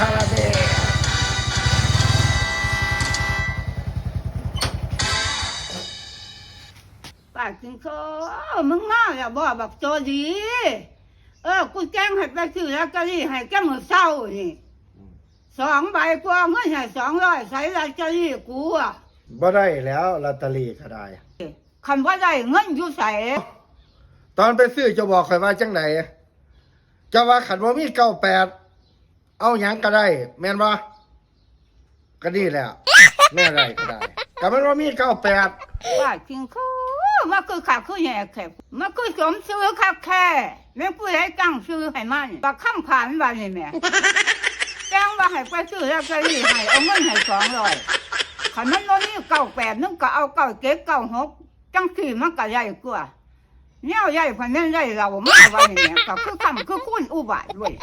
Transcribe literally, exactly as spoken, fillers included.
ปากกินโซมึงมาแล้วบ่บักโจดี เออ กูแจ้งให้ไปซื้อลอตเตอรี่ให้แกมื้อเช้านี่ สองใบกว่า เงินให้สองร้อย ใส่ลอตเตอรี่กูอะ บ่ได้แล้วลอตเตอรี่ก็ได้ คันบ่ได้เงินอยู่ไส ตอนไปซื้อเจ้าบอกข้อยว่าจังได เจ้าว่าคันบ่มีเก้าแปด เอาหยังก็ได้ แม่นบ่ ก็นี่แหละ แนวใดก็ได้ ก็มันบ่มีเก้าแปด ว่าจริงคือ มาคือคักคือแหน่แท้ มาคือสมชื่อคักแท้ แม่นผู้ใดตั้งชื่อให้มัน บักคำผานว่านี่แหม แจ้งว่าให้ไปซื้อลอตเตอรี่ให้ เอาเงินให้สองร้อย คันมันบ่มีเก้าแปด มึงก็เอาเก้าเจ็ด เก้าหก จังซี่มันก็ได้กว่า แนวใด๋พันแม่นได้เรามาว่านี่แหม ก็คือคำคือคุณอุบาทเว้ย